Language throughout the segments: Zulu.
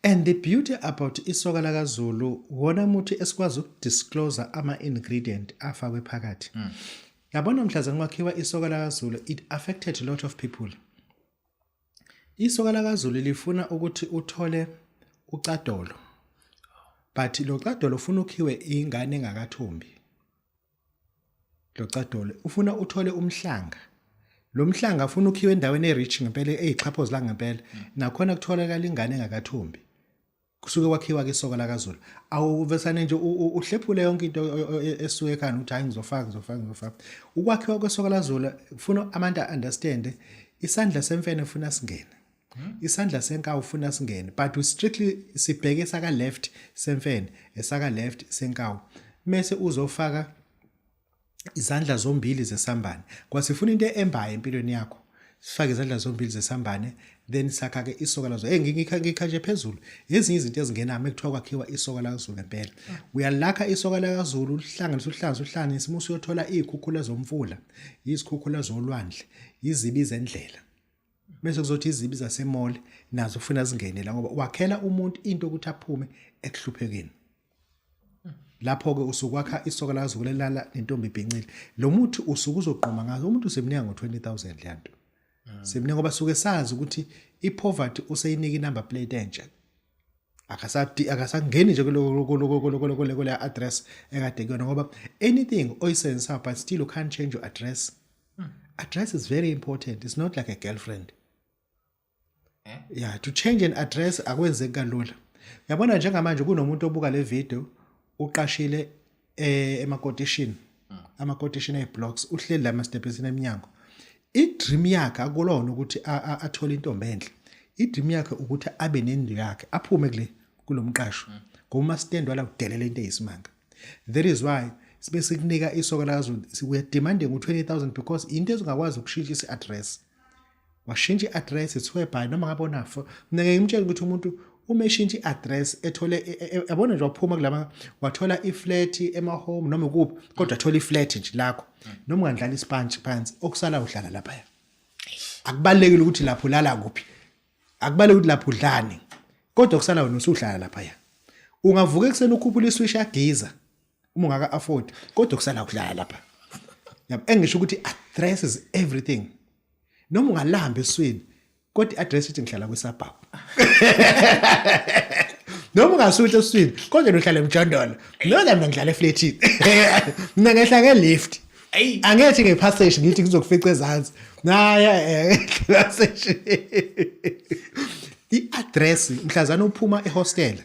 And the beauty about isoka lakaZulu, wona muthi esikwazi ukudisclose ama-ingredient afakwe phakathi. Yabona, mhlazane kwakhiwa isoka lakaZulu, it affected a lot of people. Isoka lakaZulu lifuna ukuthi uthole ucadolo, but lo cadolo ufuna ukhiwe ingane engakathombi. Lo cadolo ufuna uthole umhlanga. Lo mhlanga ufuna ukhiwe endaweni erich ngempela, eyixhaphozi la ngempela. Nakhona kutholakala ingane engakathombi. Kusuke kwakhiwa ke isoka lakaZulu. Awuvesane nje uhlephule yonke into esuke ekhanda ukuthi, "Hayi, ngizofaka, ngizofaka, ngizofaka." Ukwakhiwa kwesoka lakaZulu kufuna abantu understand isandla semfene ufuna singene, isandla senkawu ufuna singene, but we strictly sibheke saka left semfene, esaka left senkawu, mase uzofaka izandla zombili zesambane. Kwasifuna into embayo empilweni yakho, sifake izandla zombili zesambane, then sakha ke isoka lazo. Hey, ngikha nje phezulu ezinye izinto ezingenami ekuthiwa kwakhiwa isoka lakaZulu ngempela. Uyalakha isoka lakaZulu, uhlanganise, uhlanganise, uhlanganise, musu uyothola izikhukhula zomfula, izikhukhula zolwandle, izibi zendlela, bese kuzothi izibi zasemall nazo ufuna zingene la, ngoba wakhela umuntu into ukuthi aphume ekuhluphekeni. Lapho ke usukwakha isoka lakaZulu lelala nentombi ibhincile. Lo muthi usuke uzoqhuma ngazo umuntu, usemnika ngo20000 leyanto simnika, ngoba suke sazi ukuthi ipoverty useyinika inumber plate entsha, akasadi, akasangeni nje kulo kule address ekade kuyona, ngoba anything oyisenza, but still you can't change your address. Address is very important. It's not like a girlfriend. Yeah, to change an address akwenzeki kalula. Yabona, njengamanje kunomuntu obuka le video, uqashile emakotishini, amakotishini eblocks, uhleli la ema-steps eminyango. I-dream yakhe akulona ukuthi athole intombi enhle. I-dream yakhe ukuthi abe nendlu yakhe, aphume kule kulomqasho, ngoba umastand wala udelela into eyisimanga. That is why sibe sikunika isoka lakaZulu. We are demanding u-20000 because into ezingakwazi ukushintsha isi-address. Washintsha i-address, it's whereby noma ngabe unafo, mina ngeke ngimtshele ukuthi umuntu uma eshintsha i-address ethole yabona nje, waphuma kulama, wathola iflat ema-home noma kuphi, kodwa athola iflat nje lakho, noma ungandlala isponge phansi, okusala uhlala laphaya. Akubalekile ukuthi lapho ulala kuphi, akubaleki ukuthi lapho udlani, kodwa kusala wena usuhlala laphaya. Ungavuka ekuseni ukhuphula iswish yagiza uma ungaka afford, kodwa kusala uhlala lapha. Yabo, engisho ukuthi address is everything. Noma ungalamba eswini, kodwa i-address ithi ngihlala kwi-suburb. Noma ungasutha eswini, kodwa uhlala emjondolo. Noma mina ngihlala eflatini, mina ngehla nge-lift. Eyi. Angethi ngepassage ngithi kuzokufica ezansi naya passage. I-address, mhlazana uphuma ehostel,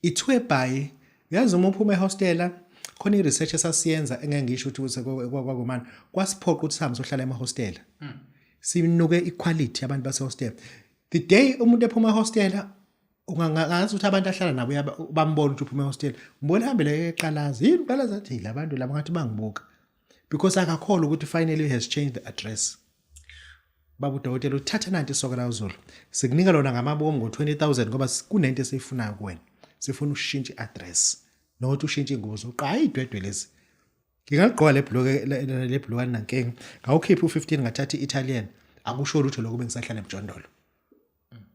ithiwe by, yazi, uma uphuma ehostela, khona i-research esasiyenza engeke ngisho ukuthi kwakumani kwasiphoqa ukuthi sihambe sohlala emahostela, sinuke iquality yabantu basehostel. The day umuntu ephuma ehostela, ungangazi ukuthi abantu ahlala nabo bambona ukuthi uphuma ehostel. Mbona ehambele eqalaza yini, qalaza, athi labantu laba ngathi bangibuka, because akakholwa ukuthi finally he has changed the address. Baba udokotela, uthatha nanti isoka laZulu, sikunika lona ngamabomu ngo-20000, ngoba kunento esiyifunayo kuwena. Sifuna ushintshe i-address, nokuthi ushintshe ingubo zokuqa. Hayi, idwedwe lezi ngingaligqoka le bloke, le bloke alinankinga. Ngawukhipha u-15, ngathatha i-Italian. Akusho lutho lokho bengisahlala emjondolo,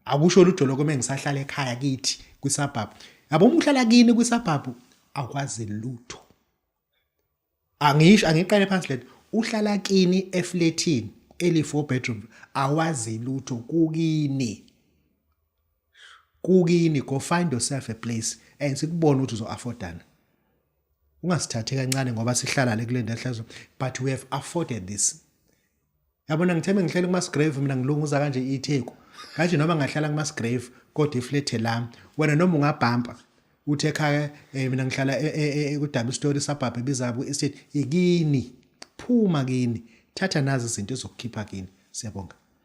akusho lutho lokho bengisahlala ekhaya kithi kwi-suburb. Yabo, uma uhlala kini kwi-suburb, awukwazi lutho. Angisho, angiqale phansi lento. Uhlala kini eflatini eli 4 bedroom, awazi lutho kukini. Kukini, go find yourself a place and sikubona ukuthi uzo affordana. Ungasithathi kancane ngoba sihlala le kule ndawo hlazo, but we have afforded this. Yabona, ngithembe ngihlele kuma-grave, mina ngilunguza kanje iTheku kanje, noma ngahlala kuma-grave, kodwa iflat lami. Wena noma ungabhampa uthi ekhaya, mina ngihlala ku-double story suburb ebiza ku-estate, ikini. Phuma kini, thatha nazi izinto ezokukhipha kini. Siyabonga.